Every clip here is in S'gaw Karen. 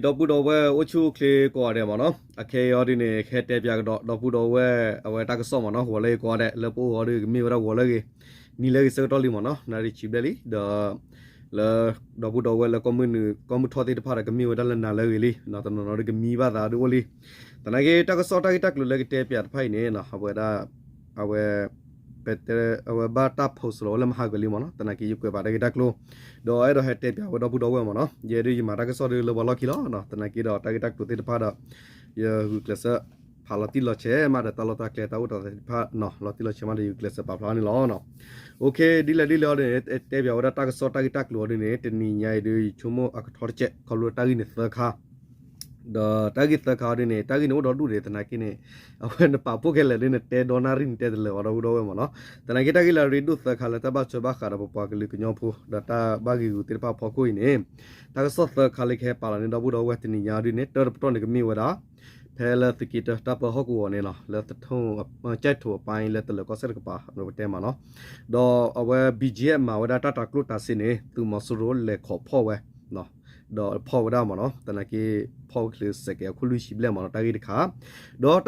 ဒီပုၢ်ဒီဝဲၢ်အိၣ်ဆူၣ်အိၣ်ချ့ကိးဂၤဒဲးမ့ၢ်နီၤ, အခဲအံၤအီၤဒ်န့ၣ် ကဟဲတဲပၠးကဒီး ဒီပုၢ်ဒီဝဲၢ်အဝဲတၢ်ကစီၣ်မ့ၢ်နီၤ, ဂီၤလၢအံၤကိးဂၤဒဲး လၢပအိၣ်အီၤဒ်ကမ့ၢ်ဝဲဒၣ်ဂီၤလၢအဂ့ၤ, နံၤလၢအဂ့ၤဆၢကတီၢ်လံမ့ၢ်နီၤ, နၣ်ရံၣ်ဆံဘျဲၣ်လံ, ဒီး လၢ ဒီပုၢ်ဒီဝဲၢ်လၢကီၢ်မုၢ်နုာ် ကီၢ်မုၢ်ထီၣ်သ့ၣ်တဖၣ်ဒီး ကမ့ၢ်ဝဲဒၣ်လၢနၤလၢအဂ့ၤလံ, တနီၤနီၤဒ်ကမံဘၣ်သးဒ်အိၣ်လံ. သနာ်က့ တၢ်ကစီၣ်တၢ်ဂ့ၢ်တၢ်ကျိၤလၢကတဲပၠးတဖၣ်အံၤန့ၣ် အဝဲဒၣ် အဝဲ ပတဲ အဝဲဘၣ်တၢ် post လီၤဝဲလၢမဟါကလံမ့ၢ်နီၤ, သနာ်က့ယကွဲးပာ်တၢ်ဂ့ၢ်တၢ်ကျိၤ, ဒီးအဲၣ်ဒိးဟဲတဲပၠးဝဲဒီပုၢ်ဒီဝဲၢ်မ့ၢ်နီၤ, ယဲဒ်ယမၤတၢ်ကစီၣ်ဒ်လၢပှၤလီၢ်ခံလီၤ, သနာ်က့ဒီးတၢ်ဂ့ၢ်တၢ်ကျိၤသ့ၣ်တဖၣ်ဒီး ယဂုာ်ကျဲးစၢး ဖးလီၤတံၢ်လီၤဆဲးမးဒီးတၢ်လီၢ်တၢ်ကျဲတၢ်အိၣ်တၢ်သးသ့ၣ်တဖၣ်နီၤ, လီၤတံၢ်လီၤဆဲးမးဒီးယဂုာ်ကျဲးစၢးပာ်ဖျါန့ၣ်လီၤ. ဒ်လဲၣ်ဒ်လဲၣ်အီၤဒ်န့ၣ် တဲပၠးဝဲဒၣ်တၢ်ကစီၣ်တၢ်ဂ့ၢ်တၢ်ကျိၤအီၤဒ်န့ၣ် တနံၤညါအံၤဒ်ယဆိကမိၣ်အကထီတကဲး ခီဖျိတၢ်ဂ့ၢ်န့ၣ်သၢခါ ဒီးတၢ်ဂ့ၢ်သၢခါအီၤဒ်န့ၣ် တၢ်ဂ့ၢ်န့ၣ်အိၣ်ဒီဒူၣ်ဒံး သနာ်က့န့ၣ် အဝဲနပာ်ဖှိၣ်ခဲလၢာ်ဒ်နတဲဒီနၣ်ရံၣ်နတဲတလၢာ်ဘၣ်ဒီပုၢ်ဒီဝဲၢ်မ့ၢ်နီၤ, သနာ်က့တၢ်ဂ့ၢ်လၢအရ့ဒိၣ်သၢခါလၢတၢ်ဘၣ်ထွဲဘၣ်ဃးဒီးပပှၤကလုာ်ကညီဖိ ဒီးတၢ်ဘၣ်ဂ့ၤဂူာ်သ့ၣ်တဖၣ်အဖီခိၣ်အံၤန့ၣ် တၢ်ကစီၣ်သၢခါလၢကဟဲပာ်လီၤန့ၣ် ဒီပုၢ်ဒီဝဲၢ်တနံၤညါအီၤဒ်န့ၣ် တၢတပတီၢ်န့ၣ်ကမ့ၢ်ဝဲဒၣ် ဖဲလၢသုးက့တၢတၢ်ပၢဟီၣ်ကဝီၤန့ၣ်လီၤ, လၢသထူၣ် ကၠဲၣ်ထိးအပၢ်လၢတလၢၤကီၢ်စဲၣ်တကပၤ ပတဲမ့ၢ်နီၤ, ဒီးအဝဲ BGF မၤဝဲဒၣ်တၢ်တၤကျိၣ်တၤစ့န့ၣ် သုးမီၤစိရိၤလဲၤခိးဖီၣ်ဝဲ ဒီးဖီၣ်ဝဲဒၣ်မ့ၢ်နီၤ, သနာ်က့ ဖီၣ်ဝဲချုးစဲးကဲးအခိၣ်လွံၢ်ဆံဘျဲၣ်မ့ၢ်နီၤ, တၢ်ဂ့ၢ်တခါ,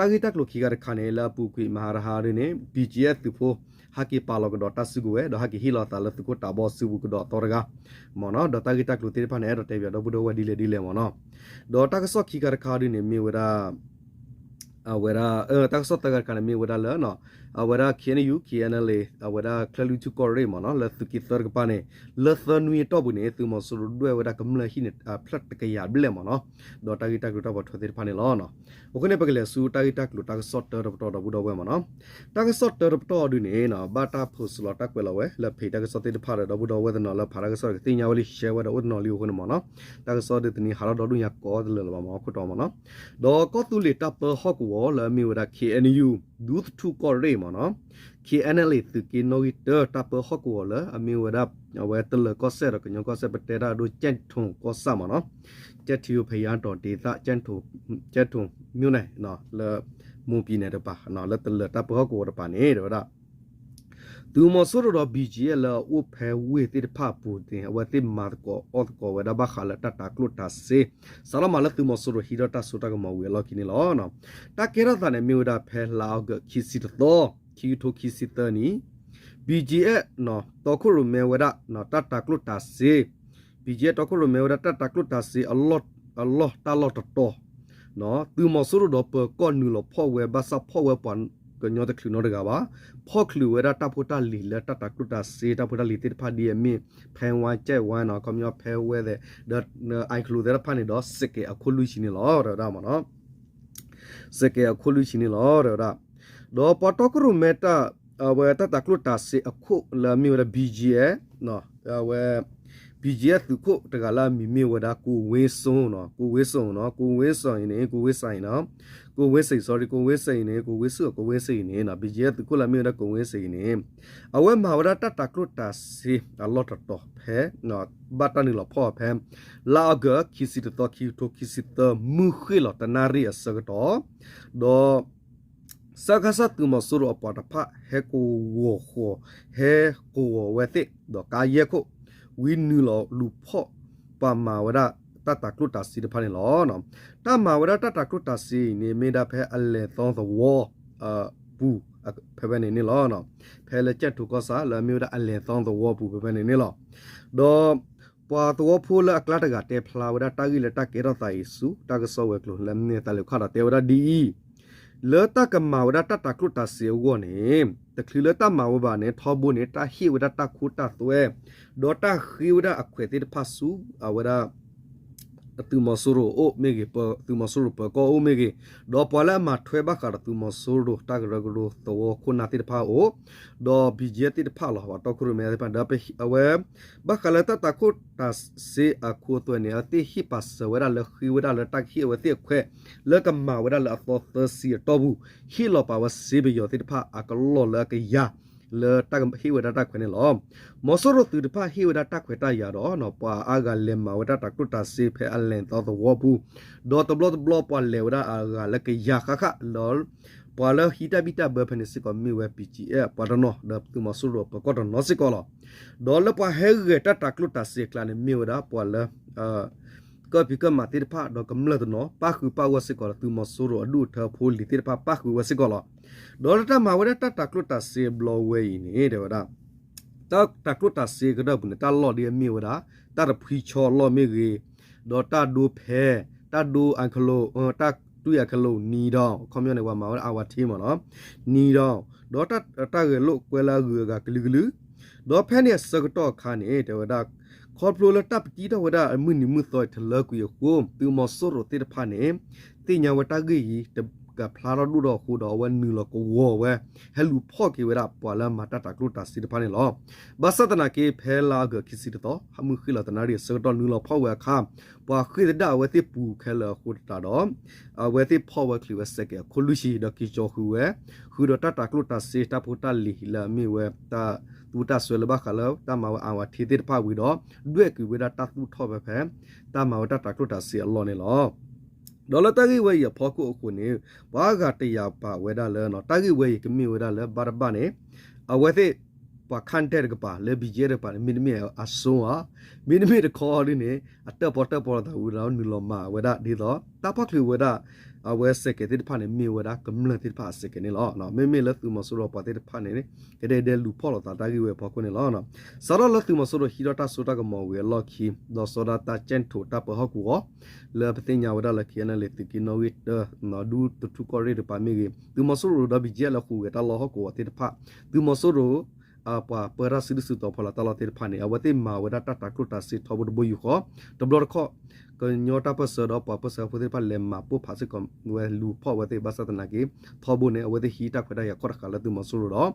ဒီးတၢ်ဂ့ၢ်တၢ်ကျိၤခံခါတခါန့ၣ် လၢအပူၤကွံာ်မဟါတဟါဒ်န့ၣ် BGF သုးဖိ ဟးက့ၤပာ်လီၤကဒီးတၢ်စုကဝဲၤ ဒီးဟးက့ၤဟ့ၣ်လီၤသးလၢသုးခိၣ်တးဘီစုပူၤကဒီးအသီတဂၤ မ့ၢ်နီၤ, ဒီးတၢ်ဂ့ၢ်တၢ်ကျိၤသ့ၣ်တဖၣ်န့ၣ် အဲၣ်ဒိးတဲပၠးဒီပုၢ်ဒီဝဲၢ်ဒ်လဲၣ်ဒ်လဲၣ်မ့ၢ်နီၤ, ဒီးတၢ်ကစီၣ်ခံခါတခါဒ်န့ၣ် မ့ၢ်ဝဲဒၣ် အဝဲဒၣ် တၢ်ကစီၣ်သၢခါတခါန့ၣ် မ့ၢ်ဝဲဒၣ်လၢ အဝဲဒၣ် KNU KNLA အဝဲဒၣ်ချၢၣ်လွံၢ်ထူၣ်ကီၢ်ရ့ၣ်မ့ၢ်နီၤ လၢသုးက့သၢတကပၤန့ၣ် လၢသၢနွံအတီၢ်ပူၤန့ၣ် သုးမီၤစိရိၤဒွဲၣ်ဝဲဒၣ်ကမျၢၢ်ဟံၣ်န့ၣ် ဖျၢၣ်တကယၤဘျဲၣ်မ့ၢ်နီၤ, ဒီးတၢ်ဂ့ၢ်တၢ်ကျိၤတၢ်ပိာ်ထွဲသ့ၣ်တဖၣ်န့ၣ်လီၤ. အဃိန့ၣ် ပကလဲၤဆူတၢ်ဂ့ၢ်တၢ်ကျိၤတၢ်ကစီၣ်တၢတပတီၢ်ဒီပုၢ်ဒီဝဲၢ်မ့ၢ်နီၤ, တၢ်ကစီၣ်တၢတပတီၢ်အီၤဒ်န့ၣ် ဘၣ်တၢ် post လီၤတၢ်ကွဲးလီၤဝဲ လၢ page တၢ်ကစီၣ်သ့ၣ်တဖၣ်ဒီး ဒီပုၢ်ဒီဝဲၢ်တနီၤလၢဖးတၢ်ကစီၣ်ဒီးကသ့ၣ်ညါဝဲလံ share ဝဲဒီးအိၣ်တနီၤလံအဃိန့ၣ်မ့ၢ်နီၤ, တၢ်ကစီၣ်ဒ်တနံၤဟးထီၣ်ဒီဒူၣ်ညါကိးတလၢာ်လၢၤဘၣ်မ့ၢ်နီၤ ခိၣ်တီမ့ၢ်နီၤ, ဒီးကီၢ်သူလ့ၤတၢ်ပၢဟီၣ်ကဝီၤလၢအမ့ၢ်ဝဲဒၣ် KNU ဒူသထူၣ်ကီၢ်ရ့ၣ်မ့ၢ်နီၤ, KNLA သုးက့နီၣ်ဂံၢ်တၢတၢ်ပၢဟီၣ်ကဝီၤလၢအမ့ၢ်ဝဲဒၣ် အဝဲတလၢၤကီၢ်စဲၣ်ဒီးကညီကီၢ်စဲၣ် ပတဲတၢ်အဒိ ကၠဲၣ်ထိးကီၢ်ဆၣ်မ့ၢ်နီၤ, ကၠဲၣ်ထံ ဖယါတီၤဒ့သၣ် ကၠဲၣ်ထိး မြို့နယ် လၢ မွန်ပြည်နယ် တပၤ လၢတလၢၤတၢ်ပၢဟီၣ်ကဝီၤတပၤန့ၣ် တဲဝဲဒၣ် သုးမီၤစိရိၤဒီး BGF လၢအအိၣ်ဖဲဝ့ၢ်သ့ၣ်တဖၣ်အပူၤန့ၣ် အဝဲသ့ၣ်မၤသကိးအီၣ်သကိးဝဲဒၣ်ဘၣ်ဃးလၢတၢ်တၤကျိၣ်တၤစ့ စးထီၣ်မၤလၢသုးမီၤစိရိၤဟံးထီၣ်တၢ်စိတၢ်ကမီၤဝံၤအလီၢ်ခံန့ၣ်လီၤ. တၢ်ကဲထီၣ်သးန့ၣ်မ့ၢ်ဝဲဒၣ်ဖဲလါအီကူးခံဆံတသီ ခံကထိခံဆံသၢနံၣ် BGF တီခိၣ်ရိၣ်မဲဝဲဒၣ် တၢ်တၤကျိၣ်တၤစ့ BGF တီခိၣ်ရိၣ်မဲဝဲဒၣ်တၢ်တၤကျိၣ်တၤစ့ အလီၢ်တၢ်လီၢ်တတီၤ သုးမီၤစိရိၤဒီးပၢၤကီၢ်နုာ်လီၤဖီၣ်ဝဲ ဘၣ်ဆၣ်ဖီၣ်ဝဲပှၤကညီတချုးနီတဂၤဘၣ်, ဖီၣ်ချုးဝဲဒၣ်တၢ်ဖိတၢ်လံၤလၢတၢ်တၤကျိၣ်တၤစ့ တၢ်ဖိတၢ်လံၤသ့ၣ်တဖၣ်ဒ်အမ့ၢ် ဖဲဝါ ကဲဝါနီၤ ခီပညီဖဲဝဲသဲး ဒီးအံၤကလိးသ့ၣ်တဖၣ်န့ၣ်ဒီး စဲးကဲးအခိၣ်လွံၢ်ဆံန့ၣ်လီၤ တဲဝဲဒၣ်မ့ၢ်နီၤ စဲးကဲးအခိၣ်လွံၢ်ဆံန့ၣ်လီၤ တဲဝဲဒၣ်. ဒီးပှၤတီခိၣ်ရိၣ်မဲတၢ် အဝဲတၢ်တၤကျိၣ်တၤစ့အခိၣ်လၢအမ့ၢ်ဝဲဒၣ် BGF အဝဲ BGF သုးခိၣ်တဂၤလၢအမံၤမ့ၢ်ဝဲဒၣ် ကိုဝင်းစိုးနီၤ ကိုဝင်းစိုးနီၤ ကိုဝင်းစိုးအံၤန့ၣ် ကိုဝင်းစိုးအံၤနီၤ ကိုဝင်းစိုးအံၤ sorry ကိုဝင်းစိုးအံၤန့ၣ် ကိုဝင်းစိုး ကိုဝင်းစိုးအံၤန့ၣ် BGF သုးခိၣ်လၢအမ့ၢ်ဝဲဒၣ် ကိုဝင်းစိုးအံၤန့ၣ် အဝဲမၤဝဲဒၣ်တၢ်တၤကျိၣ်တၤစ့အလီၢ်တတီၤဖဲ ဘၣ်တၢ်နုာ်လီၤဖီၣ်ဖဲ လါအီကူးခံဆံတသီ ခံကထိခံဆံသၢ မုၢ်ဃ့ၢ်လီၤတနၣ်ရံၣ်အဆၢကတီၢ် ဒီး စကစ သုးမီၤစိရိၤအပှၤတဖၣ် ဟဲကဝီၤဃီၤ ဟဲကဝီၤဝဲသ့ၣ် ဒီးကါယဲၢ်ခိၣ် ဝံၤနုာ်လီၤလူၤဖီၣ် ပှၤမၤဝဲဒၣ်တၢ်တၤကျိၣ်တၤစ့တဖၣ်န့ၣ်လီၤ. တၢ်မၤဝဲဒၣ်တၢ်တၤကျိၣ်တၤစ့အံၤန့ၣ် မ့ၢ်ဒၣ်ဖဲအလဲၤသီသဝီ ပူၤ ဖဲဖဲန့ၣ်န့ၣ်လီၤ. ဖဲလၢကၠဲၣ်ထိးကီၢ်ဆၣ်လၢအမ့ၢ်ဝဲဒၣ်အလဲၤသီသဝီပူၤဖဲဖဲန့ၣ်န့ၣ်လီၤ. ဒီး ပှၤသဝီဖိလၢအကျါတဂၤတဲဖျါဝဲဒၣ်တၢ်ဂ့ၢ်လၢတၢ်ကဲထီၣ်သးအံၤဆူ တၢ်ကစီၣ်ဝဲၤကျိၤလၢမ့ၢ်သးလၢခါဒီးတဲဝဲဒၣ်ဒ်အံၤ, လၢတၢ်ကမၤဝဲဒၣ်တၢ်တၤကျိၣ်တၤစ့အဂီၢ်န့ၣ် တချုးလၢတၢ်မၤဝဲဘၣ်န့ၣ် ထီဘိန့ၣ် တၢ်ဟ့ၣ်ဝဲဒၣ်တၢ်ခိတၢ်သွဲ ဒီးတၢ်ဃ့ဝဲဒၣ်အခွဲးသ့ၣ်တဖၣ်ဆူ အဝဲဒၣ် သုးမီၤစိရိၤအိၣ်မ့ၢ်ဂ့ၤ, သုးမီၤစိရိၤပၢၤကီၢ်အိၣ်မ့ၢ်ဂ့ၤ, ဒီးပှၤလၢအမၤထွဲဘၣ်ဃးဒီးသုးမီၤစိရိၤတၢ်ကရၢကရိသဝီခိၣ်နၢ်သ့ၣ်တဖၣ်အိၣ်, ဒီး BGF သ့ၣ်တဖၣ်လီၤ, ပှၤတီခိၣ်ရိၣ်မဲသ့ၣ်တဖၣ် ဒီးအဝဲ ဘၣ်ဃးလၢတၢ်တၤကျိၣ်တၤစ့အခိအသွဲန့ၣ် အဝဲသ့ၣ်ဟ့ၣ်ပာ်စၢၤဝဲဒၣ်လၢဃ့ဝဲဒၣ်လၢတၢ်ကဟ့ၣ်အဝဲသ့ၣ်အခွဲး လၢကမၤဝဲဒၣ်လၢအသီသၢဆံအတီၢ်ပူၤ, ဟ့ၣ်လီၤပာ်ဝဲစ့ပယီၤသ့ၣ်တဖၣ်အကလီၢ်လၢအကယၤ လၢတၢ်ကဟ့ၣ်ဝဲဒၣ်တၢ်ခွဲးန့ၣ်လီၤ. မီၤစိရိၤသုးတဖၣ်ဟ့ၣ်ဝဲဒၣ်တၢ်ခွဲးတၢ်ယာ်ဒီး ပှၤအါဂၤလဲၤမၤဝဲဒၣ်တၢ်တၤကျိၣ်တၤစ့ဖဲအလဲၤသီသဝီပူၤ, ဒီးတဘျီတဘျီပှၤလဲၤဝဲဒၣ်အဂၤလၢကယၤဃၣ်ဃၣ် ဒီးပှၤလၢဟံးတၢ်ဘံၣ်တၢ်ဘၢဖဲန့ၣ်စ့ၢ်ကီးမ့ၢ်ဝဲ BGF ပှၤတနီၤ ဒီးသုးမီၤစိရိၤပၢၤကီၢ်တနီၤစ့ၢ်ကီးလီၤ. ဒီးလၢပှၤဟဲဂဲၤတၢ်တၤကျိၣ်တၤစ့အကျါန့ၣ် မ့ၢ်ဝဲဒၣ်ပှၤလၢ ကဖံးကမၤသ့ၣ်တဖၣ်ဒီးကမျၢၢ်တနီၤ ပၣ်ဃုာ်ပၣ်ဂီၢ်စ့ၢ်ကီးဒီး သုးမီၤစိရိၤအဒူၣ်အထၢဖိလံၤသ့ၣ်တဖၣ် ပၣ်ဃုာ်ဝဲစ့ၢ်ကီးလီၤ. ဒီးလၢတၢ်မၤဝဲဒၣ်တၢ်တၤကျိၣ်တၤစ့အဘျီဝဲအံၤန့ၣ် တဲဝဲဒၣ် တၢ်တၤကျိၣ်တၤစ့ကတၢၢ်ပူၤန့ၣ် တၢ်လီၢ်ဒ်အမ့ၢ်ဝဲဒၣ် တၢ်တဖှံဆီအလီၢ်မ့ၢ်ဂ့ၤ, ဒီးတၢ်ဒိဖဲ, တၢ်ဒိအကလိ, တၢ်တွံၢ်အကလိနံၤဒီး အခီပညီန့ၣ် ပှၤမၤဝဲဒၣ်အဝၤထ့မ့ၢ်နီၤ, နံၤဒီး, ဒီးတၢ်ဂဲၤလိာ်ကွဲလၢအဂုၤအဂၤကလုာ်ကလုာ်, ဒီးဖဲန့ၣ်အဆၢကတီၢ်အခါန့ၣ် တဲဝဲဒၣ် ခီဖျိလၢတၢ်ပတံထီၣ်ဝဲဒၣ်အမုၢ်နံၤမုၢ်သီအံၤတလၢကွံာ်အဃိ သုးမီၤစိရိၤသ့ၣ်တဖၣ်န့ၣ် သ့ၣ်ညါဝဲတၢ်ဂ့ၢ်အံၤ တကဖျါထီၣ်ဒိၣ်ထီၣ်အဃိဒီး အဝဲနုာ်လီၤကဝီၤဝဲ ဟဲလူၤဖီၣ်က့ၤဝဲဒၣ်ပှၤလၢအမၤတၢ်တၤကျိၣ်တၤစ့တဖၣ်န့ၣ်လီၤ. ဘၣ်ဆၣ်သနာ်က့ ဖဲလါအီကူးခံဆံတသီ ဟါမုၢ်ဃ့ၢ်လီၤတနၣ်ရံၣ်အဆၢကတီၢ်နုာ်လီၤဖီၣ်ဝဲအခါ ပှၤဃ့ၢ်သဒၣ်အဝဲသ့ၣ်ပူၤခဲလၢာ်အဃိသတးဒီး အဝဲသ့ၣ်ဖီၣ်ဝဲချုးဝဲစဲးကဲးအခိၣ်လွံၢ်ဆံ ဒီးက့ၤကၠီဃုာ်ဝဲ ဃုာ်ဒီးတၢ်တၤကျိၣ်တၤစ့တၢ်ဖိတၢ်လံၤလၢအမ့ၢ်ဝဲတၢ်သူတၢ်စွဲလၢဘၣ်ဃးလၢတၢ်မၤဝဲအဝၤထ့သ့ၣ်တဖၣ်ဝံၤဒီး ဒွဲၣ်ကွံာ်ဝဲဒၣ်တၢ်သူၣ်ထီၣ်ဖဲဖဲ တၢ်မၤဝဲတၢ်တၤကျိၣ်တၤစ့အလီၢ်န့ၣ်လီၤ. ဒီးလၢတၢ်ဂ့ၢ်ဝဲအံၤအဖီခိၣ်အဃိန့ၣ် ပှၤအါဂၤတယာ်ပာ်ဝဲဒၣ်လၢ တၢ်ဂ့ၢ်ဝဲအံၤကမ့ၢ်ဝဲဒၣ်လၢဘၣ်တဘၣ်န့ၣ် အဝဲသ့ၣ် ပှၤခၣ်တဲၣ်တကပၤ လၢ ဘီၣ်ကၠ့ၣ် တကပၤန့ၣ် မ့တမ့ၢ်အစိဧါ, မ့တမ့ၢ်တခီဒ်န့ၣ် အတၢၣ်ပီၣ်တၢၣ်ပီလိာ်သးဝံၤဒီးနုာ်လီၤမၤဝဲဒၣ်ဒ်သိး တၢ်ဖီၣ်ချုးဝဲဒၣ် အဝဲစဲးကဲးသ့ၣ်တဖၣ်န့ၣ် မ့ၢ်ဝဲဒၣ်ကမျၢၢ်သ့ၣ်တဖၣ်အစဲးကဲးန့ၣ်လီၤ. မ့မ့ၢ်လၢသုးမီၤစိရိၤပှၤသ့ၣ်တဖၣ်န့ၣ် ကဒဲကဒဲလူၤဖီၣ်လိာ်သးတၢ်ဂ့ၢ်ဝဲအဖီခိၣ်န့ၣ်လီၤ. စးထီၣ်လၢသုးမီၤစိရိၤဟံးထီၣ်တၢ်စိတၢ်ကမီၤဝံၤအလီၢ်ခံ ဒီးစီၤဒၣ်တၢ်ကၠဲၣ်ထိးတၢ်ပၢဟီၣ်ကဝီၤ လၢပသ့ၣ်ညါဝဲဒၣ်လၢ ခ့ၣ်အဲၣ်အဲၣ်လ့ၣ် သုးက့နီၣ်ဂံၢ်တၢ ဒူသထူကီၢ်ရ့ၣ်တကပၤမ့ၢ်ဂ့ၤ သုးမီၤစိရိၤဒီး ဘီၣ်ကၠ့ၣ် လၢဃုာ်ဂဲၤတၢ်လီၢ်ဟီၣ်ကဝီၤသ့ၣ်တဖၣ် သုးမီၤစိရိၤ ပှၤပၢတၢ်စုဒုၣ်စုတီၤဖီလာ်တၢ်လီၢ်သ့ၣ်တဖၣ်န့ၣ် အဝဲသ့ၣ်မၤဝဲဒၣ်တၢ်တၤကျိၣ်တၤစ့ထီဘိတဘိယူၢ်ဃီ တဘျီတခီၣ် ကညီတၢ်ပၢၢ်ဆၢဒီးပှၤပၢၢ်ဆၢဖိသ့ၣ်တဖၣ်လဲၤမၤပိၢ်ဖးစ့ၢ်ကီးဝဲလူၤဖီၣ်ဝဲသ့ၣ် ဘၣ်ဆၣ်သနာ်က့ ထီဘိန့ၣ် အဝဲသ့ၣ်ဟံးတၢ်ခွဲးတၢ်ယာ်ခီၣ်တဃာ်လၢသုးမီၤစိရိၤဒီး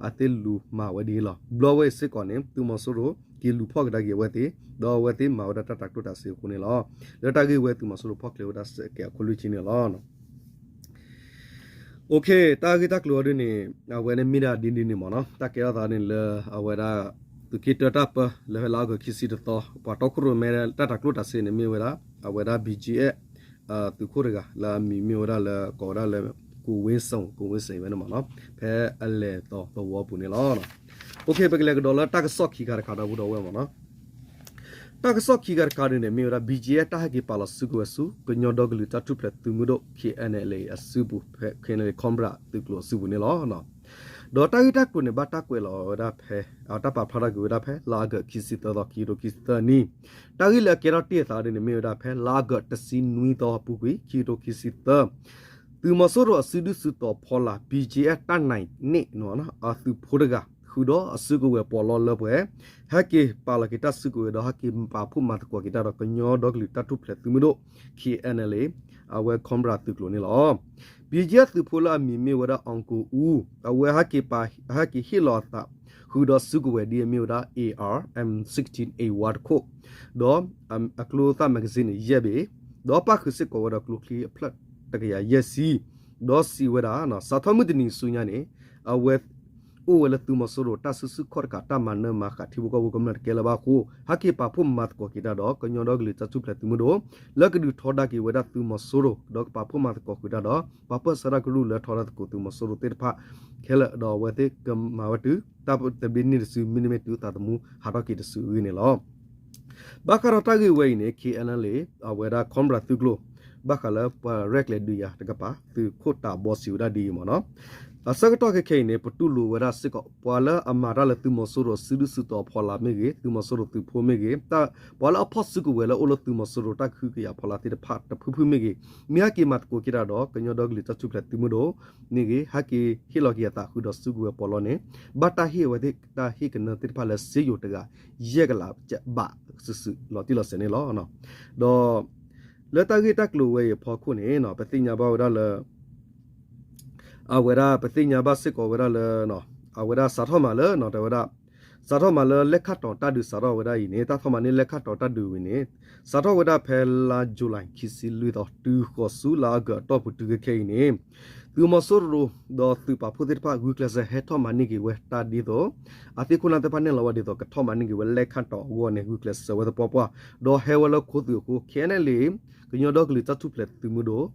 အသ့ၣ်လူၤမၤဝဲဒ်န့ၣ်လီၤ. ဘျီဝဲအံၤစ့ၢ်ကီးန့ၣ် သုးမီၤစိရိၤက့ၤလူၤဖီၣ်ကဒါက့ၤအဝဲသ့ၣ် ဒီးအဝဲသ့ၣ်မၤဝဲဒၣ်တၢ်တၤကျိၣ်တၤစ့အဃိန့ၣ်လီၤ. လၢတၢ်ဂ့ၢ်ဝဲသုးမီၤစိရိၤဖီၣ်ချုးဝဲဒၣ်စဲးကဲးအခိၣ်လွံၢ်ဆံန့ၣ်လီၤ. တၢ်ဂ့ၢ်တၢ်ကျိၤအီၤဒ်န့ၣ် အဝဲန့ၣ်မ့ၢ်ဒၣ်ဒ်န့ၣ်မ့ၢ်နီၤ တၢ်ကဲထီၣ်သးန့ၣ်လၢ အဝဲဒၣ် သုးက့တၢတၢ်ပၢ လၢဖဲလါအီကူးခံဆံတသီ ပှၤတီခိၣ်ရိၣ်မဲတၢ်တၤကျိၣ်တၤစ့န့ၣ် မ့ၢ်ဝဲဒၣ် အဝဲဒၣ် ဘီၣ်ကၠ့ၣ် သုးခိၣ်တဂၤလၢအမံၤမ့ၢ်ဝဲဒၣ်လၢ ကိးဝဲဒၣ်လၢ ကိုဝင်းစိန် ကိုဝင်းစိန် ဝဲန့ၣ်မ့ၢ်နီၤ ဖဲအလဲၤသီသဝီပူၤန့ၣ်လီၤ. ပကလဲၤကဒီးလၢတၢ်ကစီၣ်ခံခါတခါဒီပုၢ်ဒီဝဲၢ်မ့ၢ်နီၤ တၢ်ကစီၣ်ခံခါတခါဒ်န့ၣ် မ့ၢ်ဝဲဒၣ် ဘီၣ်ကၠ့ၣ် တၢ်ဟဲက့ၤပာ်လီၤစုကဝဲၤဆူ ကညီဒီကလုာ်တၢ်ထူၣ်ဖျဲးသုးမုၢ်ဒိၣ် ခ့ၣ်အဲၣ်အဲၣ်လ့ၣ် အစုပူၤ ခ့ၣ်အဲၣ်အဲၣ်လ့ၣ် ခိၣ်ဘြၣ် သုးကျိၤအစုပူၤန့ၣ်လီၤ. ဒီးတၢ်ဂ့ၢ်တၢ်ကျိၤန့ၣ် ဘၣ်တၢ်ကွဲးလီၤဝဲဒၣ်ဖဲ တၢ်ပာ်ဖျါထီၣ်က့ၤဝဲဒၣ်ဖဲ လါအီကူးခံဆံသၢသီ ခံကထိခံဆံသၢနံၣ် တၢ်ဂ့ၢ်လၢအကဲထီၣ်တ့ၢ်အသးဒ်န့ၣ် မ့ၢ်ဝဲဒၣ်ဖဲ လါအီကူးတဆံနွံသီအပူၤကွံာ် ခံကထိခံဆံသၢ သုးမီၤစိရိၤအစုဒုၣ်စုတီၤဖီလာ် ဘီၣ်ကၠ့ၣ် တၢ်နံၣ်န့ၣ် အသုးဖိတဂၤ ဃုာ်ဒီးအစုကဝဲၤပီးလီလၢပှဲၤ ဟဲက့ၤပာ်လီၤက့ၤတၢ်စုကဝဲၤဒီး ဟဲက့ၤပာ်ဖှိၣ်မၤသကိးက့ၤတၢ်ဒီး ကညီဒီကလုာ်တၢ်ထူၣ်ဖျဲးသုးမုၢ်ဒိၣ် ခ့ၣ်အဲၣ်အဲၣ်လ့ၣ် အဝဲ ခိၣ်ဘြၣ် သုးကျိၤန့ၣ်လီၤ. ဘီၣ်ကၠ့ၣ် သုးဖိလၢအမံၤမ့ၢ်ဝဲဒၣ် အီၣ်ကိၣ်အူ အဝဲဟဲက့ၤပာ် ဟဲက့ၤဟ့ၣ်လီၤအသး ဃုာ်ဒီးစုကဝဲၤဒ်အမ့ၢ်ဝဲဒၣ် A R M sixteen A one တခိၣ် ဒီးအကျိသၣ် magazine န့ၣ် ယဲၢ်ဘ့ၣ် ဒီးပၣ်ဃုာ်စ့ၢ်ကီးဝဲဒီးကျိချံအဖျၢၣ်တကယၤယဲၢ်ဆံ ဒီးစံးဝဲဒၣ် စးထီၣ်မုၢ်တနံၤဆူညါန့ၣ် အဝဲ အိၣ်ဝဲလၢသုးမီၤစိရိၤတၢ်စုဆူၣ်ခီၣ်တကး တၢ်မၤနၢၤမၤဃးထံဖိကီၢ်ဖိကမျၢၢ်တကဲလၢၤဘၣ်အဃိ ဟဲက့ၤပာ်ဖှိၣ်မၤသကိးက့ၤတၢ်ဒီး ကညီဒီကလုာ်တၢ်ထူၣ်ဖျဲးသုးမုၢ်ဒိၣ် လၢကဒုးထီဒါက့ၤဝဲဒၣ်သုးမီၤစိရိၤ ဒီးကပာ်ဖှိၣ်မၤသကိးဃုာ်တၢ်ဒီး ပှၤပၢၢ်ဆၢတၢ်ကရူၢ်လၢထီဒါသကိးသုးမီၤစိရိၤသ့ၣ်တဖၣ်ခဲလၢာ် ဒီးအဝဲသ့ၣ်ကမၤဝဲတုၤ တၢ်သဘျ့န့ၢ်တစု မ့တမ့ၢ်တုၤသးသမူဟးထီၣ်က့ၤတစုအဂ့ၢ်န့ၣ်လီၤ. ဘၣ်ဃးဒီးတၢ်ဂ့ၢ်ဝဲအံၤန့ၣ် ခ့ၣ်အဲၣ်အဲၣ်လ့ၣ် အဝဲဒၣ် ခိၣ်ဘြၣ် သုးကျိၤ ဘၣ်ဃးလၢပှၤရဲၣ်ကျဲၤဒုးယၤတကပၤ သုးခိၣ်တးဘီစံးဝဲဒၣ်ဒ်အံၤမ့ၢ်နီၤ အဆၢကတီၢ်ခဲခဲအံၤန့ၣ် ပတူၢ်လိာ်ဝဲဒၣ်စ့ၢ်ကီး ပှၤလၢအမၤတၢ်လၢသုးမီၤစိရိၤစုဒုၣ်စုတီၤဖီလာ်မ့ၢ်ဂ့ၤ သုးမီၤစိရိၤသုးဖိမ့ၢ်ဂ့ၤ ပှၤလၢအဖီၣ်စုကဝဲၤလၢအိၣ်လၢသုးမီၤစိရိၤတၢ်ကဟုကယာ်ဖီလာ်သ့ၣ်တဖၣ်တဖုဖုမ့ၢ်ဂ့ၤ မ့ၢ်ဟဲက့ၤမၤသကိးက့ၤတၢ်ဒီး ကညီဒီကလုာ်တၢ်ထူၣ်ဖျဲးသုးမုၢ်ဒိၣ်မ့ၢ်ဂ့ၤ ဟဲက့ၤဟ့ၣ်လီၤက့ၤအသးဃုာ်ဒီးစုကဝဲၤပီးလီန့ၣ် ဘၣ်တၢ်ဟ့ၣ်အဝဲသ့ၣ်တၢ်ဟ့ၣ်ကနၢသ့ၣ်တဖၣ်လၢစ့ယိၤတဂၤ ယဲၢ်ကလးဘးစုာ်စုာ်လီၤတံၢ်လီၤဆဲးန့ၣ်လီၤ. ဒီး လၢတၢ်ဂ့ၢ်တၢ်ကျိၤဝဲအံၤအဖီခိၣ်န့ၣ် ပသ့ၣ်ညါဘၣ်ဝဲဒၣ်လၢ အဝဲဒၣ်ပသ့ၣ်ညါဘၣ်စ့ၢ်ကီးဝဲဒၣ်လၢ အဝဲဒၣ်စးထီၣ်မးလၢ တဲဝဲဒၣ် စးထီၣ်မးလၢလဲၣ်ခၣ်တီၤတၢ်ဒုးစးထီၣ်ဝဲဒၣ်အံၤန့ၣ် တၢ်ထီၣ်မးန့ၢ်လဲၣ်ခၣ်တီၤတၢ်ဒုးဝံၤန့ၣ် စးထီၣ်ဝဲဒၣ်ဖဲလါယူၤလံ ခံဆံလွံၢ်သီ တုၤဃီၤဆူလါအီကူးအတီၢ်ပူၤတုၤခဲခဲအံၤန့ၣ် သုးမီၤစိရိၤဒီးသုးပာ်ဖှိၣ်သ့ၣ်တဖၣ် ဂုာ်ကျဲးစၢးဟဲထီၣ်မၤန့ၢ်က့ၤဝဲတၢ်ဒ်သိး အသ့ၣ်ခိၣ်နၢ်သ့ၣ်တဖၣ်နဲၣ်လီၤဝဲဒ်သိး ကထီၣ်မၤန့ၢ်က့ၤဝဲလဲၣ်ခၣ်တီၤအဂီၢ်န့ၣ် ဂုာ်ကျဲးစၢးဝဲသပှၢ်ပှၢ် ဒီးဟဲဝဲလၢခိသုးအဃိ ခဲအံၤန့ၣ်လံ ကညီဒီကလုာ်တၢ်ထူၣ်ဖျဲးသုးမုၢ်ဒိၣ်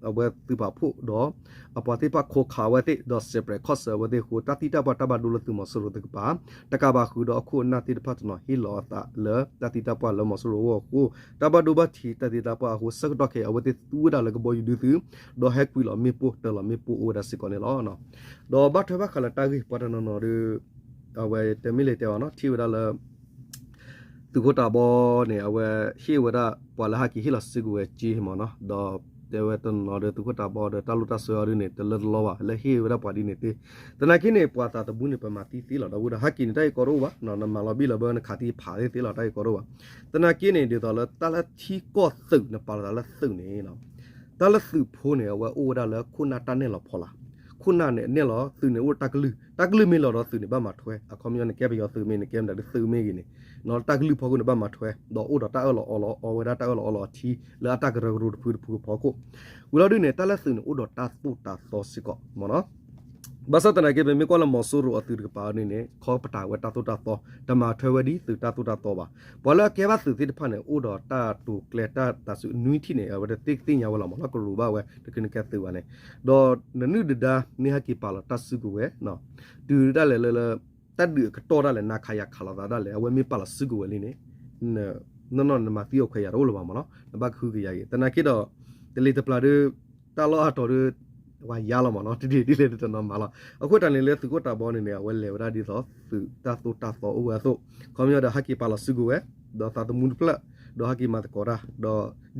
အဝဲသုးပာ်ဖှိၣ်ဒီး အပှၤသ့ၣ်တဖၣ်ခိးခးအဝဲသ့ၣ် ဒီးစဲးပြဲးခီၣ်ဆၢအဝဲသ့ၣ်အဃိ တၢ်သံတၢ်ပှၢ်တၢ်ဘၣ်ဒိလၢသုးမီၤစိရိၤသ့ၣ်တဖၣ် တကးဘၣ်ဃုာ်ဒီးအခိၣ်အနၢ်သ့ၣ်တဖၣ်တနီၤ ဟ့ၣ်လီၤအသးလၢတၢ်သံတၢ်ပှၢ်လၢမီၤစိရိၤအဂီၢ်အဃိ တၢ်ဘၣ်ဒိဘၣ်ထံးတၢ်သံတၢ်ပှၢ်အဃိ ဆၢကတီၢ်ခဲအံၤ အဝဲသ့ၣ်သူဝဲဒၣ်လၢကဘီယူၤဒုသုး ဒီးဟဲကွံာ်လီၤမ့ၣ်ပိၢ်တၢၤလီၤမ့ၣ်ပိၢ်အိၣ်ဝဲဒၣ်စ့ၢ်ကီးန့ၣ်လီၤ. ဒီးဘၣ်ထွဲဘၣ်ဃးလၢတၢ်ဂ့ၢ်ပှၤတနီၤနီၤဒီး အဝဲတဲမ့ၢ်လဲၤတဲအီၤနီၤ ထံၣ်ဝဲဒၣ်လၢ သုးခိၣ်တးဘီန့ၣ် အဝဲဟ့ၣ်ဝဲဒၣ်ပှၤလၢဟးက့ၤဟ့ၣ်လီၤစုကဝဲၤက့မ့ၢ်နီၤ ဒီးတဲဝဲတနီၤနီၤဒီး သုးခိၣ်တးဘီဒီးတၢ်လိၣ်တၢ်ဆၢအီၤဒ်န့ၣ် တလၢတလီဘၣ် လၢဟ့ၣ်ဝဲဒၣ်ပှၤဒ်န့ၣ်သ့. သနာ်က့န့ၣ် ပှၤသးသမူန့ၣ် ပမၤသံသ့လီၤ ဒီပုၢ်ဒီဝဲၢ် ဟးက့ၤန့ၣ် တၢ်ဂ့ၢ်ကီတအိၣ်ဘၣ် နမၤလီၤဘံၣ်လီၤဘၢ နခးသံဖးသ့သ့လီၤ တၢ်ဂ့ၢ်ကီတအိၣ်ဘၣ်. သနာ်က့န့ၣ် ဒ်သိးလၢတၢ်လၢထံကီၢ်သုး နပာ်လီၤသးလၢသုးန့ၣ် တၢ်လၢသုးဖိန့ၣ် အဝဲအိၣ်ဝဲဒၣ်လၢခိၣ်နၢ်တၢ်နဲၣ်လီၤဖီလာ်, ခိၣ်နၢ်န့ၣ်နဲၣ်လီၤ သုးန့ၣ်အိၣ်တၢ်ကလုၢ်, တၢ်ကလုၢ်မ့ၢ်လီၤဒီးသုးန့ၣ်ဘၣ်မၤထွဲ, အခီပညီန့ၣ် ကဲပယီၤသုးမ့ၢ်န့ၣ် ကဲမတၤဒုသုးမ့ၢ်ဂ့ၤန့ၣ်, တၢ်ကလုၢ်ဖီခိၣ်န့ၣ်ဘၣ်မၤထွဲ, ဒီးအိၣ်ဒီးတၢ်အၢၣ်လီၤအီလီၤ အီဝဲဒၣ်တၢ်အၢၣ်လီၤအီလီၤအထံ လၢအတၢ်ကရၢကရိတဖုတဖုအဖီခိၣ်, ဝံၤလီၤဒုန့ၣ် တၢ်လၢသုးန့ၣ်အိၣ်ဒီးတၢ်သိၣ်တၢ်သီစ့ၢ်ကီးမ့ၢ်နီၤ. ဘၣ်ဆၣ်သနာ်က့ ပမ့ၢ်ကွၢ်လၢမီၤစိရိၤအသုးတကပၤန့ၣ်န့ၣ် ခီပတာ်ဝဲတၢ်သိၣ်တၢ်သီ, တမၤထွဲဝဲဒ်သုးတၢ်သိၣ်တၢ်သီဘၣ်. ပှၤလၢအကဲဘၣ်သုးသ့ၣ်တဖၣ်န့ၣ် အိၣ်ဒီးတၢ်တိာ်ကျဲၤတၢ်သးစူၤနွံထံၣ်န့ၣ် အဝဲတသ့ၣ်ညါဝဲလီၤမ့ၢ်နီၤ, ကရူၤဘၣ်ဝဲ တချုးနကဲသုးဘၣ်န့ၣ်, ဒီးနနုၣ်ဒုၣ်ဒါ မ့ၢ်ဟဲက့ၤပာ်လီၤတၢ်စုကဝဲၤ, တုၤဒၣ်လဲာ်လၢ တၢ်ဒုးအကတီၢ်ဒၣ်လဲာ် နၤခးယၤခးလိာ်သးဒၣ်လဲာ် အဝဲမ့ၢ်ပာ်လီၤစုကဝဲၤလံန့ၣ် နီၢ်နီၢ်နမၤသံအီၤခွဲးယာ်တအိၣ်လၢၤဘၣ်မ့ၢ်နီၤ, နဘၣ်ကဟုကယာ်က့ၤ. သနာ်က့ဒီး တလံၤတပျၢ်ဒုး တၢ်လီၢ်အါတီၤဒုး ဝဲယါလီၤမ့ၢ်နီၤ, တဒ်ဒ်လဲၣ်တနီၤမၤလီၤ. အဃိတၢ်န့ၣ်လၢသုးခိၣ်တးဘီန့ၣ်န့ၣ် အဝဲလဲၤဝဲဒၣ်ဒ်သိးသုးတၢ်သိၣ်တၢ်သီအိၣ်ဝဲအသိး, ခီပညီဒီးဟဲက့ၤပာ်လီၤစုကဝဲၤ, ဒီးသးသမူတဖျၢၣ်, ဒီးဟဲက့ၤမၤသကိးတၢ်,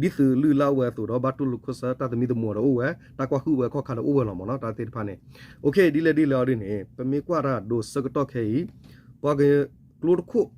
ဒီးဒ်သုးလုၢ်လၢ်အိၣ်ဝဲအသိးဒီး ဘၣ်တူၢ်လိာ်ခိၣ်ဆၢတၢ်သမံသမိးဒီးအိၣ်ဝဲ, တၢ်ကွၢ်ဟုၣ်ဝဲခီၣ်ခါဒီးအိၣ်ဝဲလီၤမ့ၢ်နီၤ, တၢ်သ့ၣ်တဖၣ်န့ၣ်. အိၣ်ခ့ ဒ်လဲၣ်ဒ်လဲၣ်အီၤဒ်န့ၣ် ပမ့ၢ်ကွၢ်တၢ်ဒိးဆၢကတီၢ်ခဲအံၤ, ပှၤကကျိတခိၣ်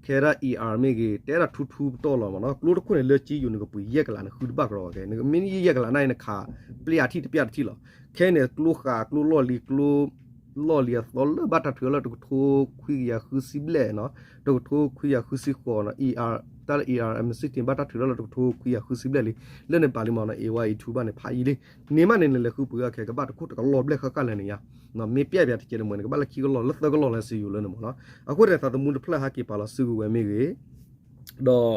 ခဲဒၣ် အ့ၣ်အါ မ့ၢ်ဂ့ၤ, တဲဒၣ်ထူထူပတီၢ်လီၤမ့ၢ်နီၤ, ကျိတခိၣ်န့ၣ် လၢကၠ့ယိၤန့ၣ် ကပှ့ၤယဲၢ်ကလး နဃုတဘၣ်ကရီဘၣ်ကဲ, နမ့ၢ်ယဲၢ်ကလးန့ၣ် နခးပျဲအထံၣ်တပျၢ်တထံၣ်လီၤ. ခဲအံၤန့ၣ် ကျိဃာ် ကျိလီၢ်လံၤ, ကျိလီၢ်လံၤအသီလၢဘၣ်တၢ်ထုးလၢတကထိခွံကယၤဃုဆံဘျဲၣ်နီၤ, တကထိခွံကယၤဃုဆံဃိးနီၤ, အ့ၣ်အါ, တၢ်လၢ အ့ၣ်အါ မ့ၢ်စံၣ်တ့ၢ် ဘၣ်တၢ်ထုးလၢတကထိခွံကယၤဃုဆံဘျဲၣ်လံ, လၢန့ၣ်ဘၣ်လံမ့ၢ်နီၤ, အ့ၣ်ဝါ အ့ၣ်ထူဘၣ်န့ၣ် ဖးယံၤလံ, န့ၢ်မးန့ၣ် နလဲၤဃုပှ့ၤအီၤခဲ ကဘၣ်တခိၣ်တကလီၤဘျဲၣ်ဃၣ်ဃၣ်လဲၣ်န့ၣ်ယါ, မ့ၢ်ပျဲပျဲတကဲန့ၣ်မ့ၢ်န့ၣ် ကဘၣ်လၢခံကလီၤ လၢသၢကလီၤလၢစံယိၤလၢန့ၣ်မ့ၢ်နီၤ. အဃိန့ၣ် သးသမူတဖျၢၣ်ဟဲက့ၤပာ်လီၤစုကဝဲၤမ့ၢ်ဂ့ၤ, ဒီး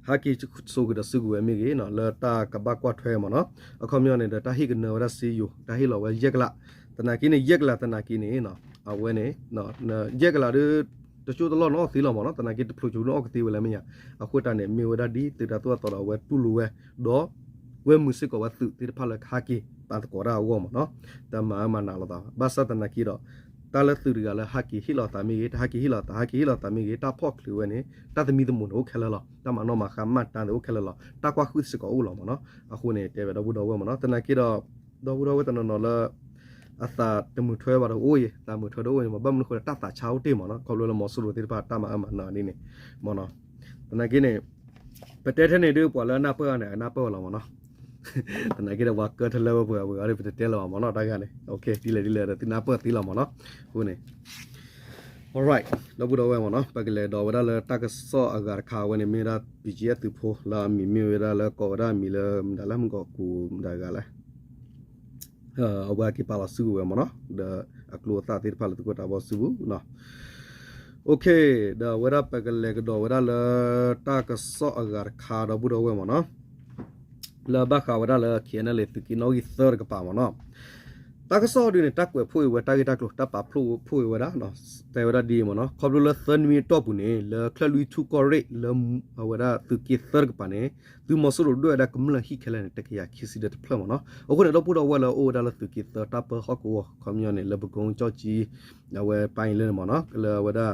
ဟဲက့ၤစိာ်က့ၤဒီးစုကဝဲၤမ့ၢ်ဂ့ၤနီၤ လၢတၢ်ကဘၣ်ကွၢ်ထွဲမ့ၢ်နီၤ. အခီပညီန့ၣ်ဒီး တၢ်ဟ့ၣ်ကနၢဝဲဒၣ်စံယိၤ တၢ်ဟ့ၣ်လီၤဝဲယဲၢ်ကလး, သနာ်က့န့ၣ် ယဲၢ်ကလးသနာ်က့န့ၣ် အဝဲန့ၣ် ယဲၢ်ကလးဒီး တစိၢ်တလီၢ်နီၢ်သ့လီၤမ့ၢ်နီၤ, သနာ်က့တဖျိးကၠိန့ၣ်အီၣ်ကသ့ဝဲလၢမ့ၢ်ယါ. အဃိတၢ်န့ၣ် မ့ၢ်ဝဲဒၣ်ဒ်သုးတၢ်သိၣ်တၢ်သီဒီးအဝဲတူၢ်လိာ်ဝဲ, ဒီး ကွဲမုာ်စ့ၢ်ကီးဝဲသုးသ့ၣ်တဖၣ်လၢကဟဲက့ၤပာ်သကိးတၢ်အဂီၢ်မ့ၢ်နီၤ, တၢ်မၤအၢမၤနးလိာ်သး ဘၣ်ဆၣ်သနာ်က့ဒီး တၢ်လၢသုးတဂၤလၢဟဲက့ၤဟ့ၣ်လီၤသးမ့ၢ်ဂ့ၤ, တဟဲက့ၤဟ့ၣ်လီၤသး ဟဲက့ၤဟ့ၣ်လီၤသးမ့ၢ်ဂ့ၤ, တၢ်ဖီၣ်ချုးဝဲန့ၣ် တၢ်သမံသမိးန့ၣ်အိၣ်ခဲလၢာ်လီၤ, တၢ်မၤနီၣ်မၤဃါမၤတၢ်န့ၣ်အိၣ်ခဲလၢာ်လီၤ, တၢ်ကွၢ်ဟုၣ်စ့ၢ်ကီးအိၣ်လီၤမ့ၢ်နီၤ. အဃိန့ၣ် တဲဝဲဒီပုၢ်ဒီဝဲၢ်မ့ၢ်နီၤ, သနာ်က့ဒီး ဒီပုၢ်ဒီဝဲၢ်တနီၤနီၤလၢ အသးတမုာ်ထွဲဘၣ်ဒီးအိၣ်အံၤ, သးမုာ်ထွဲဒီးအိၣ်အံၤမ့ၢ် ဘၣ်မနုၤဃိဒီး တၢ်သးဆါအိၣ်တ့ၢ်မ့ၢ်နီၤ, ခီဖျိလၢမီၤစိရိၤသ့ၣ်တဖၣ် တၢ်မၤအၢမၤနးဒ်န့ၣ် မ့ၢ်နီၤ. သနာ်က့န့ၣ် ပတဲထဲန့ၣ်ဒုး ပှၤလၢအနၢ်ပၢၢ်အီၤန့ၣ် အနၢ်ပၢၢ်ဝဲလီၤမ့ၢ်နီၤ. သနာ်က့ဒီး ပှၤကၢထၢလၢဝဲပှဲၤဝဲအီၤဒီး ပတတဲလၢၤဘၣ်မ့ၢ်နီၤ, တၢ်ဂၤန့ၣ် ဒ်လဲၣ်ဒ်လဲၣ်ဒီး သုနၢ်ပၢၢ်သ့လီၤမ့ၢ်နီၤ. အဃိန့ၣ် alright ဒီပုၢ်ဒီဝဲၢ်မ့ၢ်နီၤ, ပကလဲၤဒီးဝဲဒၣ်လၢတၢ်ကစီၣ်အဂၤတခါ အဝဲန့ၣ်မ့ၢ်ဝဲဒၣ် ပံၣ်ကၠံအသုးဖိ လၢအမံၤမ့ၢ်ဝဲဒၣ်လၢကိးဝဲဒၣ်အမံၤလၢ မတၤလၢမုၢ်ကီၢ်ကူၣ်မတၤဂၤလဲၣ် အဝဲဟဲက့ၤပာ်လီၤစုကဝဲၤမ့ၢ်နီၤ, ဒီးအကျိအသၣ်သ့ၣ်တဖၣ်လၢသုးခိၣ်တးဘီစုပူၤနီၤ. အဝဲဒၣ်ပကလဲၤကဒီးဝဲဒၣ်လၢတၢ်ကစီၣ်အဂၤတခါ ဒီပုၢ်ဒီဝဲၢ်မ့ၢ်နီၤ, လၢဘၣ်ဃးဝဲဒၣ်လၢ KNLA သုးက့နီၣ်ဂံၢ်သၢတကပၤမ့ၢ်နီၤ. တၢ်ကစီၣ်ဒုန့ၣ် တၢ်ကွဲးဖှိၣ်အံၤဝဲတၢ်ဂ့ၢ်တၢ်ကျိၤ တၢ်ပာ်ဖှိၣ်ဖှိၣ်အံၤဝဲဒၣ် တဲဝဲဒၣ်ဒ်အံၤမ့ၢ်နီၤ, ခီဖျိလၢသၢနွံအတီၢ်ပူၤန့ၣ် လၢချၢၣ်လွံၢ်ထူၣ်ကီၢ်ရ့ၣ် လၢအဝဲဒၣ်သုးက့သၢတကပၤန့ၣ် သုးမီၤစိရိၤဒွဲၣ်ဝဲဒၣ်ကမျၢၢ်ဟံၣ်ခဲလၢာ်န့ၣ် တကယၤခံဆံဒီးတဖျၢၣ်မ့ၢ်နီၤ.အဃိန့ၣ် ဒီပုၢ်ဒီဝဲၢ်လၢအိၣ်ဝဲဒၣ်လၢသုးက့သၢတၢ်ပၢဟီၣ်ကဝီၤ ခီပညီန့ၣ် လၢပကိကၠီၣ်ကၠံ အဝဲပၢ်အံၤလၢန့ၣ်မ့ၢ်နီၤ လၢအဝဲဒၣ်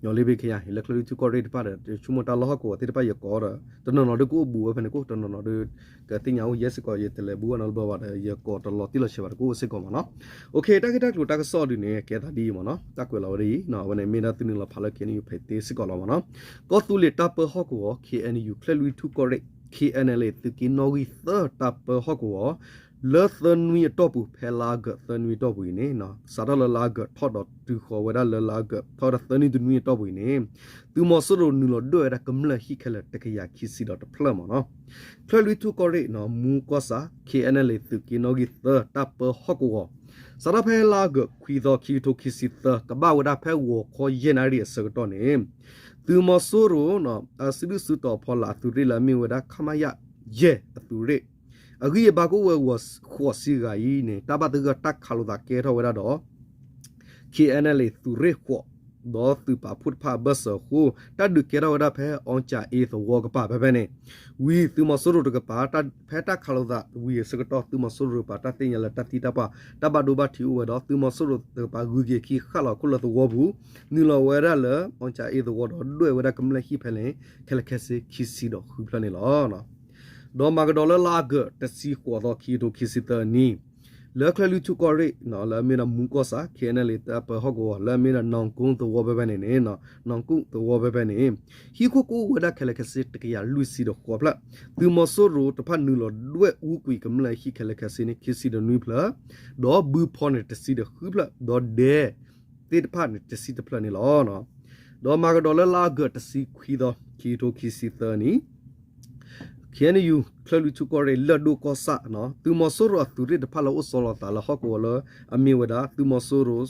ညီလ့ဘ့ၣ်ခယၤ လၢချၢၣ်လွံၢ်ထူၣ်ကီၢ်ရ့ၣ်တဖၣ်ဒီး တဆိကမိၣ်တၢ်လီၢ်ဟီၣ်ကဝီၤသ့ၣ်တဖၣ်ယကိးဒီး တနီၤနီၤဒုးကအိၣ်ဘူးဝဲဖဲန့ၣ်ကိၣ် တနီၤနီၤဒုး ကသ့ၣ်ညါအိၣ်ယဲစ့ၢ်ကီး ယတလဲၤဘူးဝဲနီတဘျီဘၣ်ဒီး ယကိးတလီၤတံၢ်လီၤဆဲးဘၣ်တကိၣ်အိၣ်စ့ၢ်ကီးမ့ၢ်နီၤ. တၢ်ဂ့ၢ်တၢ်ကျိၤတၢ်ကစီၣ်ဒုန့ၣ် ကဲသးဒ်အံၤမ့ၢ်နီၤ တၢ်ကွဲးလီၤဝဲဒ်အံၤ အဝဲန့ၣ်မ့ၢ်ဒၣ်သုနုာ်လီၤဖးလၢ KNU ဖဲသ့စ့ၢ်ကီးလီၤမ့ၢ်နီၤ. ကီၢ်သူလ့ၤတၢ်ပၢဟီၣ်ကဝီၤ KNU ချၢၣ်လွံၢ်ထူၣ်ကီၢ်ရ့ၣ် KNLA သုးက့နီၣ်ဂံၢ်သၢတၢ်ပၢဟီၣ်ကဝီၤ လၢသၢနွံအတီၢ်ပူၤ ဖဲလါအီကူးသၢနွံအတီၢ်ပူၤအံၤန့ၣ် စးထီၣ်လၢလါအီကူးထီၣ်ဒီးတုၤဃီၤဝဲဒၣ်လၢလါအီကူးထီၣ်ဒီးသၢနွံတနွံအတီၢ်ပူၤအံၤန့ၣ် သုးမီၤစိရိၤနုာ်လီၤဒွဲၣ်ဝဲဒၣ်ကမျၢၢ်ဟံၣ်ခဲလၢာ်တကယၤခံဆံဒီးတဖျၢၣ်မ့ၢ်နီၤ. ချၢၣ်လွံၢ်ထူၣ်ကီၢ်ရ့ၣ် မူကီၢ်ဆၣ် KNLA သုးက့နီၣ်ဂံၢ်သၢတၢ်ပၢဟီၣ်ကဝီၤ စးထီၣ်ဖဲလါအီကူးခွံသီ ခံကထိခံဆံသၢ ကဘၣ်ဝဲဒၣ်ဖဲဂီၤခီယဲၢ်နၣ်ရံၣ်အဆၢကတီၢ်န့ၣ် သုးမီၤစိရိၤ အစုဒုၣ်စုတီၤဖီလာ်အသုးရ့ၣ်လၢအမ့ၢ်ဝဲဒၣ် ခမရ ယဲၢ်အသုးရ့ၣ် အဂံၢ်အဘါကအိၣ်ဝဲဂီၤဃိးဆံဂၤအံၤန့ၣ် တၢ်ဘၣ်သဂၢၢ်တၢ်ခးလိာ်သးကဲထီၣ်ဝဲဒၣ်ဒီး ခ့ၣ်အဲၣ်အၣ်လ့ၣ် သုးရ့ၣ်ဃိး ဒီးသုးပာ်ဖှိၣ်တဖၣ်အဘၢၣ်စၢၤအဃိ တၢ်ဒုးကဲထီၣ်ဝဲဒၣ်ဖဲ အီကၠၤအ့သဝီကပၤဖဲဖဲန့ၣ် ဝံၤသုးမီၤစိရိၤတကပၤ ဖဲတၢ်ခးလိာ်သးဝံၤအဆၢကတီၢ် သုးမီၤစိရိၤတကပၤ တၢ်သ့ၣ်ညါလၢတၢ်သံတၢ်ပှၢ် တၢ်ဘၣ်ဒိဘၣ်ထံးအိၣ်ဝဲဒီး သုးမီၤစိရိၤတကပၤ ဂုၤက့ၤခံဃၣ်လီၤခိၣ်လၢသဝီပူၤ နုာ်လီၤဝဲဒၣ်လၢ အီကၠၤအ့သဝီဒီး ဒွဲၣ်ဝဲဒၣ်ကမျၢၢ်ဟံၣ်ဖဲန့ၣ် ခဲလၢာ်ခဲဆ့ခံဆံဒီးဃုဖျၢၣ်န့ၣ်လီၤ. ဒီးမၤကဒီးလၢလါအီကူး တဆံဃိးသီ ခံကထိခံဆံသၢနံၣ် လၢချၢၣ်လွံၢ်ထူၣ်ကီၢ်ရ့ၣ် လၢအမ့ၢ်ဒၣ်မူကီၢ်ဆၣ် ခ့ၣ်အဲၣ်အၣ်လ့ၣ် တၢ်ပၢဟီၣ်ကဝီၤ လၢအမ့ၢ်ဒၣ် နီၢ်ကိသဝီဖဲဖဲန့ၣ်န့ၣ် နီၢ်ကိသဝီဖဲဖဲန့ၣ် ဟံၣ်ခိၣ်ကအိၣ်ဝဲဒၣ်ခဲလၢာ်ခဲဆ့ တကယၤလွံၢ်ဆံဒီးဃိးဖျၢၣ် သုးမီၤစိရိၤတဖၣ်နုာ်လီၤဒွဲၣ်အူကွံာ်ကမျၢၢ်ဟံၣ်ခဲလၢာ်ခဲဆ့န့ၣ် ခံဆံဒီးနွံဖျၢၣ် ဒီးဘုဖီန့ၣ်တဆံဒီးဃုဖျၢၣ် ဒီးဒဲသ့ၣ်တဖၣ်န့ၣ် တဆံတဖျၢၣ်န့ၣ်လီၤ. ဒီးမၤကဒီးလၢလါအီကူး တဆံခွံသီ ခံကထိခံဆံသၢနံၣ် ခ့ၣ်အဲၣ်ယူၣ် ချၢၣ်လွံၢ်ထူၣ်ကီၢ်ရ့ၣ် လၢၢ်ဒိၣ်ကီၢ်ဆၣ် သုးမီၤစိရိၤအသုးရ့ၣ်တဖၣ်လၢအိၣ်ဆီလီၤသးလၢဟီၣ်ကဝီၤလၢအမ့ၢ်ဝဲဒၣ် သုးမီၤစိရိၤ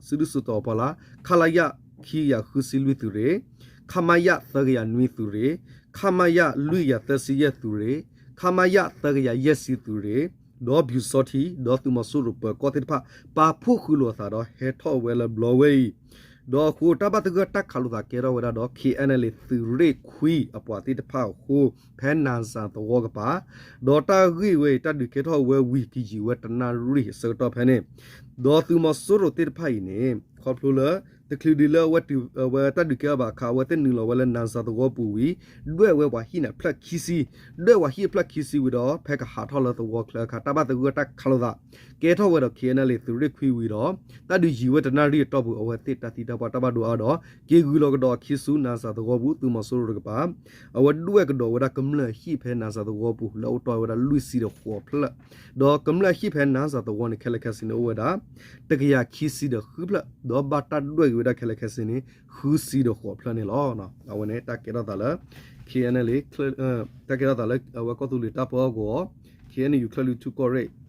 စုဒုၣ်စုတီၤပှၤလၢ ခလရ ခံကယၤဃုဆံလွံၢ်သုးရ့ၣ်, ခမရ သၢကယၤနွံသုးရ့ၣ်, ခမရ လွံၢ်ကယၤသၢဆံယဲၢ်သုးရ့ၣ်, ခမရ သၢကယၤယဲၢ်ဆံသုးရ့ၣ်, ဒီးပၠူၤစီထံ ဒီးသုးမီၤစိရိၤပၢၤကီၢ်သ့ၣ်တဖၣ် ပာ်ဖှိၣ်ဃုာ်လိာ်အသးဒီးဟဲထီၣ်ဝဲလၢဘျီဝဲအံၤ ဒီးအဃိ တၢ်ဘၣ်သဂၢၢ်တၢ်ခးလိာ်သးကဲထီၣ်ဝဲဒၣ်ဒီး ခ့ၣ်အဲၣ်အၣ်လ့ၣ် သုးရ့ၣ်ခွံအပှၤသ့ၣ်တဖၣ်အဃိ ဖဲနၣ်စၣ်သဝီကပၤ, ဒီးတၢ်ဂ့ၢ်ဝဲအံၤ တၢ်ဒုးကဲထီၣ်ဝဲဝံၤ ကယံာ်ဝဲတနၣ်ရံၣ်အဆၢကတီၢ်ဖဲန့ၣ်, ဒီးသုးမီၤစိရိၤသ့ၣ်တဖၣ်အံၤန့ၣ် ခီဖျိလၢ တချုးဒံးလၢအဝဲတုၤ အဝဲတၢ်ဒုးကဲထီၣ်ဘၣ်အခါ အဝဲသ့ၣ်နုာ်လီၤဝဲလၢနၣ်စၣ်သဝီပူၤဝံၤ ဒွဲၣ်ဝဲပှၤဟံၣ်န့ၣ်ဖျၢၣ်ခံဆံ, ဒွဲၣ်ပှၤဟံၣ်အဖျၢၣ်ခံဆံဝံၤဒီး ဖဲကဟးထီၣ်လၢသဝီချၢအခါ တၢ်ဘၣ်သဂၢၢ်တၢ်ခးလိာ်သး ကဲထီၣ်ဝဲဒီး ခ့ၣ်အဲၣ်အၣ်လ့ၣ် သုးရ့ၣ်ခွံဝံၤဒီး တၢ်ဒုးယံာ်ဝဲတနၣ်ရံၣ်အတီၢ်ပူၤ အဝဲသ့ၣ်တၢ်သံတၢ်ပှၢ်တၢ်ဘၣ်ဒိအါဒီး က့ၤဂုၤလီၤကဒီးအခံဆူနၣ်စၣ်သဝီပူၤ သုးမီၤစိရိၤတကပၤ အဝဲဒွဲၣ်ကဒီးဝဲဒၣ်ကမျၢၢ်ဟံၣ်ဖဲနၣ်စၣ်သဝီပူၤ လၢအအိၣ်တ့ၢ်ဝဲဒၣ်လွံၢ်ဆံဒီးဃိးဖျၢၣ်, ဒီးကမျၢၢ်ဟံၣ်ဖဲနၣ်စၣ်သဝီန့ၣ် ခဲလၢာ်ခဲဆ့န့ၣ်အိၣ်ဝဲဒၣ် တကယၤခံဆံဒီးဃုဖျၢၣ်, ဒီးဘၣ်တၢ်ဒွဲၣ်က့ၤဝဲဒၣ်ခဲလၢာ်ခဲဆ့န့ၣ် ဃုဆံဒီးဃိးဖျၢၣ်န့ၣ်လီၤ. အဝဲန့ၣ်တၢ်ကဲထီၣ်သးလၢ ခ့ၣ်အဲၣ်အၣ်လ့ၣ် တၢ်ကဲထီၣ်သးလၢအဝဲကီၢ်သူလ့ၤတၢ်ပၢဟီၣ်ကဝီၤ ခ့ၣ်အဲၣ်ယူၣ် ချၢၣ်လွံၢ်ထူၣ်ကီၢ်ရ့ၣ်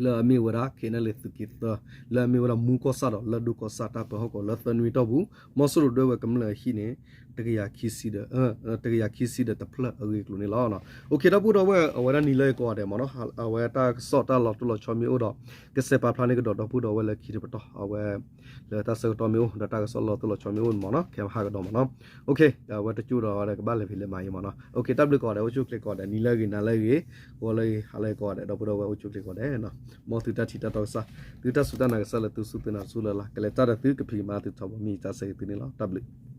လၢအမ့ၢ်ဝဲဒၣ် ခ့ၣ်အဲၣ်အၣ်လ့ၣ် သုးက့သၢ လၢအမ့ၢ်ဝဲဒၣ်မူကီၢ်ဆၣ်ဒီး လၢၢ်ဒိၣ်ကီၢ်ဆၣ်တၢ်ပၢဟီၣ်ကဝီၤလၢသၢနွံအတီၢ်ပူၤ မီၤစိရိၤဒွဲၣ်ဝဲကမျၢၢ်အဟံၣ်န့ၣ် တကယၤခံဆံဒီး တကယၤခံဆံဒီးတဖျၢၣ်အဂ့ၢ်အကျိၤန့ၣ်လီၤ. အိၣ်ခ့ ဒီပုၢ်ဒီဝဲၢ်အဝဲဒၣ်နံၤလၢအံၤကိးဂၤဒဲးမ့ၢ်နီၤ အဝဲတၢ်ကစီၣ်တၢ်လီၤတိၢ်လီၤဆီမ့ၢ်အိၣ်ဒီး ကစဲးပာ်ဖျါန့ၢ်ကဒီးဒီပုၢ်ဒီဝဲၢ်လၢခံတပတီၢ် အဝဲ လၢတၢ်ဆၢကတီၢ်မ့ၢ်အိၣ် ဒီးတၢ်ကစီၣ်လီၤတိၢ်လီၤဆီမ့ၢ်အိၣ်မ့ၢ်နီၤ ခဲမဟါကဒီးမ့ၢ်နီၤ အိၣ်ခ့ အဝဲတကၠိၢ်ဒီးဝဲဒၣ်ကဘၣ်လဲၤဖံးလဲၤမၤအံၤမ့ၢ်နီၤ အိၣ်ခ့ တၢ်ဘျုးကိးဂၤဒဲး အိၣ်ဆူၣ်အိၣ်ချ့ကိးဂၤဒဲး နံၤလၢအဂ့ၤ နၤလၢအဂ့ၤ ဂီၤလၢအဂ့ၤ ဟါလၢအဂ့ၤကိးဂၤဒဲး ဒီပုၢ်ဒီဝဲၢ်အိၣ်ဆူၣ်အိၣ်ချ့ကိးဂၤဒဲး မ်သုတၢ်ထံၣ်တၢ်တီကစၢ် သုတၢ်စူၢ်တၢ်နာ်ကစၢ်လၢသုစူၢ်သုနာ်ဆူလၢ်လၢ် ကလဲၤတၢ်ဒီးသုကဖံးကမၤသုထီဘိမ့ၢ်ယတၢ်ဆၢဂ့ၤသုန့ၣ်လီၤ. တၢ်ဘျုး